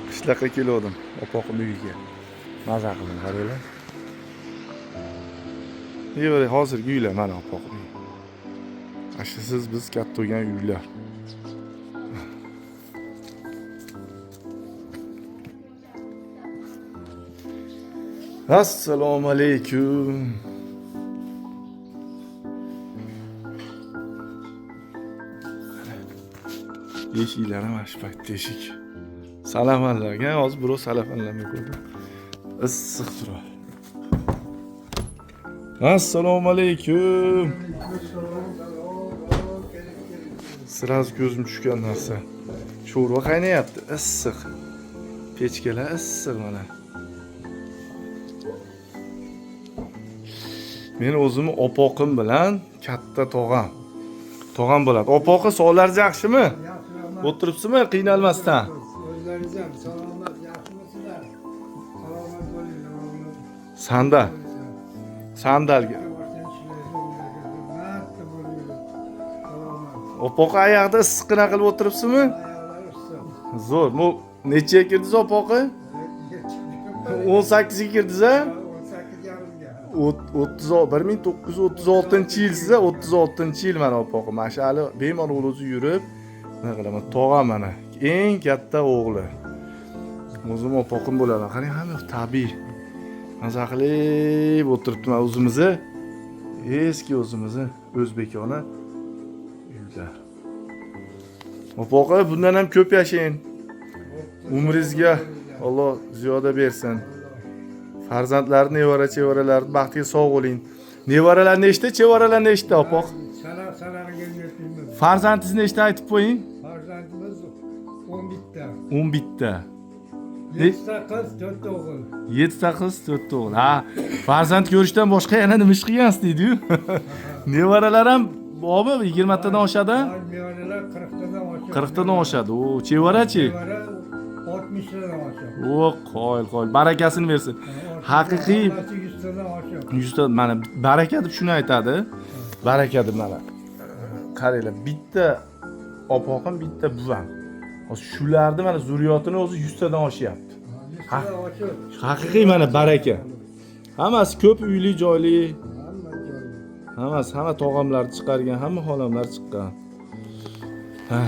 Qishloqqa kelgandim, opoqim uyiga. Maza qildim, qaranglar. Yo'q, hozirgi uylar mana opoqim uyi. Ana shu siz biz katta bo'lgan uylar. Assalomu alaykum. Eshiklari mana shu paytda eshik. Salafanlarga hozir birov salafanlarni ko'rdim. Issiq turadi. Assalomu alaykum. Сразу ko'zim tushgan narsa. Sho'rva qaynayapti, issiq. Pechkalar issiq mana. Men o'zimni opoqim bilan katta tog'am. Tog'am bo'ladi. Opoqi, sog'laringiz yaxshimi? Yaxshi, rahmat. O'tiribsizmi qiynalmasdan? O'zlaringiz ham salomat, yaxshimisizlar? Salomat bo'linglar, o'g'lim. Sandal, sandalga. Marta bo'linglar. Salomat. Opoqi oyoqda issiqqina qilib o'tiribsizmi? Oyoqlari issiq. Zo'r. Bu nechaga kirdingiz opoqi? 18 ga kirdingiz a? 18,5ga. 1936 yil siz 36 yil mana opoqi. Mana shu hali bemalol o'zi yurib, nima qilaman? Tog'am mana eng katta o'g'li. O'zim opoqim bo'ladi. Qarang, hamma yoq tabiiy. Maza qilib o'tiribdi mana o'zimizni eski o'zimizni o'zbekona uylar. Opoqi, bundan ham ko'p yashang. Umringizga Alloh ziyoda bersin. Farzandlar, nevara chevaralar baxtiga sog' bo'ling. Nevaralar nechta, chevaralar nechta opoq? Sanab sanag'iga yetmaymiz. Farzandingiz nechta aytib qo'ying? Farzandimiz 11 ta. 11 ta. 7 ta qiz, 4 ta o'g'il. 7 ta qiz, 4 ta o'g'il. Ha, farzand ko'rishdan boshqa yana nima ish qilgansiz deydi-yu. Nevaralar ham bormi? 20 tadan oshadi? Nevaralar 40 tadan oshadi. 40 tadan oshadi. O, chevarachi? Nevara 60 tadan oshadi. O, qoyil, qoyil. Barakasini bersin. Haqiqiy Hammasi 100 tadan oshadi. yuzta mana baraka deb shuni aytadi. Baraka deb mana. Qaranglar, bitta opoqim, bitta buvam. Hozir shularni mana zurriyotini o'zi 100 tadan oshyapti. 100 tadan oshadi. Haqiqiy mana baraka. Hammasi ko'p uyli, joyli, Hamma joyi. hammasi hamma tog'amlar chiqargan, hamma xolamlar chiqqan. Ha,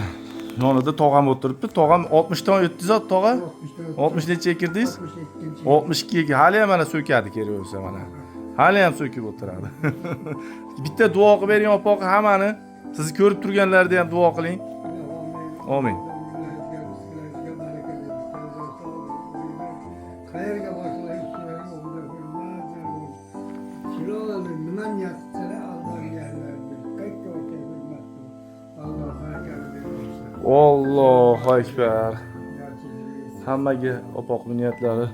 yonida tog'am o'tiribdi. Tog'am 60 dan o'tdingiz tog'a? 60 nechaga kirdingiz? 62. 62 ga hali ham mana so'kadi kerak bo'lsa mana. Hali ham so'kib o'tiradi. Bitta duo qilib bering opoqi hammani. Sizni ko'rib turganlarda ham duo qiling. Amin. Qayerga borsalar ishlari o'g'il chiroyli nima niyat qilsalar Alloh niyatlarini qayerga borsa hurmat qilib, Alloh barakani bersin. Allohu akbar. Yaxshi. Hammaga opoqni niyatlari